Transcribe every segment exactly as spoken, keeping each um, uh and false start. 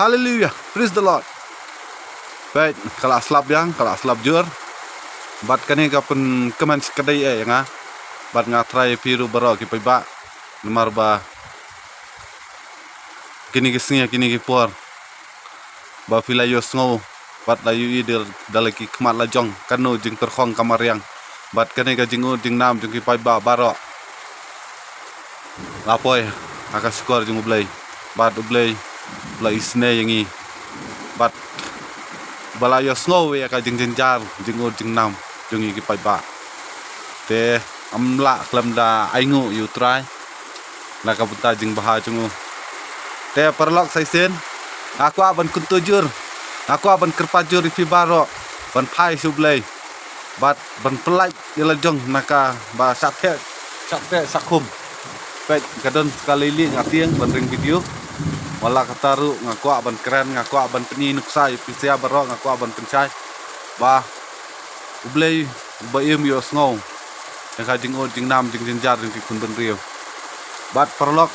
Hallelujah. Praise the Lord. Peit, ka la slap biang, ka la slap jur. Bad kane ka pynkmen shakdei eh ïa nga. Bad nga trai ïa phi ruh baroh ki paidbah. Namar ba kine ki sngi, kine ki por ba phi la ïohsngew bad la ïohi da la ki khmat la jong kano jingtyrkhong ka mariang. Bad kane ka jingud jingnam jong ki paidbah baroh la poi ha ka shkor jong U Blei. Bad U Blei u la isynei ïa ngi. Bad ba la ïohsngew ïa ka jingjynjar jingud jingnam jong ngi ki paidbah. Te ngam lah khlem da ainguh ïa U Trai na ka bynta jingbha jong u. Te paralok sa shisien, nga kwah ban kyntu jur, nga kwah ban kyrpad jur ïa phi baroh ban phai sha U Blei bad ban pyllait ïa la jong na kaba shah theh, shah theh shah khum. Peit, ka don ka lei lei nga tieng ban ring video. Wat la katta ruh nga kwah ban kren, nga kwah ban pyni nuksa ïa phi sa baroh, nga kwah ban pynshai ba U Blei uba im ïohsngew ïa ka jingud jingnam jingjynjar jong ki khun bynriew. Bad paralok,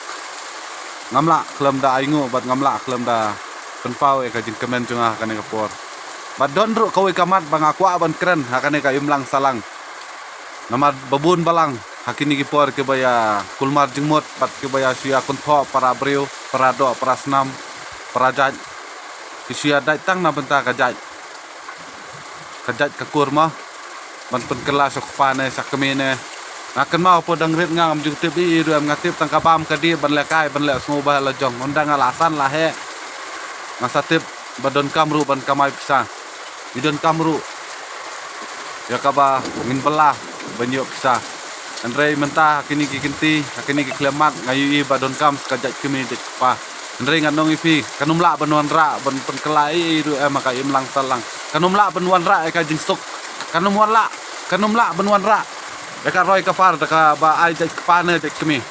ngam lah khlem da ainguh bad ngam lah khlem da pynpaw ïa ka jingkmen jong nga ha kane ka por. Bad don ruh kawei ka mat ba nga kwah ban kren ha kane ka imlang sahlang. Namar ba bun balang ha kine ki por kiba ïa kulmar jingmut bad kiba ïa shu ïa kynthoh para briew, para doh, para snam, para jait. Ki shu ïa dait tang na bynta ka jait, ka jait ka kur mo, ban pynkylla sha u kpa ne sha u kmie ne. Nga kynmaw hapoh dang rit nga ngam ju tip ei ei ruh em, nga tip tang ka bam ka dih ban lehkai ban leh sngewbha la jong. Ynda nga la san la heh, nga sa tip ba donkam ruh ban kamai pisa. Ngi donkam ruh ïa kaba ngin bylla ban ïoh pisa. Hynrei mynta ha kine ki kynti, ha kine ki khyllipmat nga ïohi ba donkam sa ka jait kmie jait kpa. Hynrei ngan ong ïa phi, kan ym lah ban wanrah ban pynkylla ei ei ruh em ha ka imlang sahlang. Kan ym lah ban wanrah ïa ka jingsuk. Kan ym wanrah, kan ym lah ban wanrah ïa ka roi ka par da kaba ai jait kpa ne jait kmie.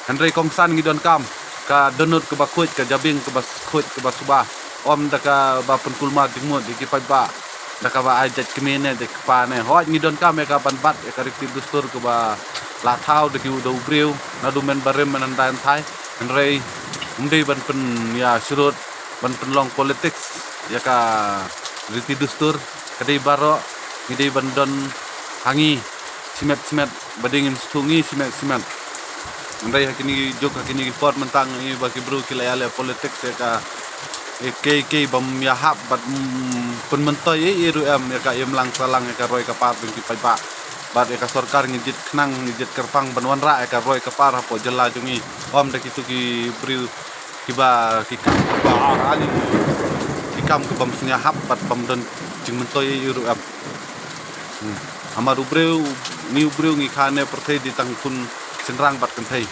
Hynrei kongsan ngi donkam ka dohnud kaba khuid, ka jabieng kaba khuid, kaba suba. Ym da kaba pynkulmar jingmut ïa ki paidbah da kaba ai jait kmie ne jait kpa ne. Hooid, ngi donkam ïa ka ban bat ïa ka riti dustur kaba la thaw da ki, da u briew naduh mynbarim mynhyndai hynthai. Hynrei ym dei ban pyn, ïa, syrut ban pynlong politics ïa ka riti dustur. Ka dei baroh ngi dei ban don ha ngi shimet shimet, ba dei ngin sngewthuh ngi shimet shimet. Hynrei ha kine ki juk, ha kine ki por mynta ngi ïohi ba ki briew ki la ïaleh politics ïa ka, ïa kiei kiei bym ïahap bad, mm, pynmyntoi ei ei ruh em ïa ka imlang sahlang, ïa ka roi ka par jong ki paidbah. Bad ïa ka sorkar ngi jied khnang, ngi jied kyrpang ban wanrah ïa ka roi ka par hapoh jylla jong ngi. Ym da kito ki briew kiba, ki kam kiba, ah, ani, ki kam kibym sngewhap bad bym don jingmyntoi ei ei ruh em. Hmm. Namar u briew, ngi u briew ngi kha ne pyrthei dei tang khun shynrang bad kynthei.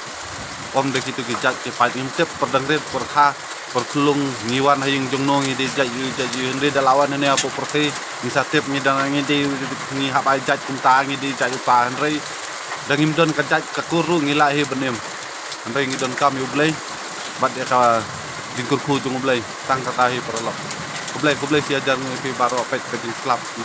Ym da kito ki jait ki paid, ngim tip por dang rit por kha por khyllung ngi wan ha ïing jong no ngi dei jait ïu jait ïu, hynrei da la wan hangne hapoh pyrthei ngi sa tip ngi dang, ngi dei, ngi hap ai jait kumta, ngi dei jait uta, hynrei da ngim don ka jait ka kur ruh ngi lah hi ban im. Hynrei ngi donkam ïa U Blei bad ïa ka jingkyrkhu jong U Blei, tang kata hi paralok. Khublei, khublei shi hajar nguh ïa phi baroh, peit ka jingslap, ngi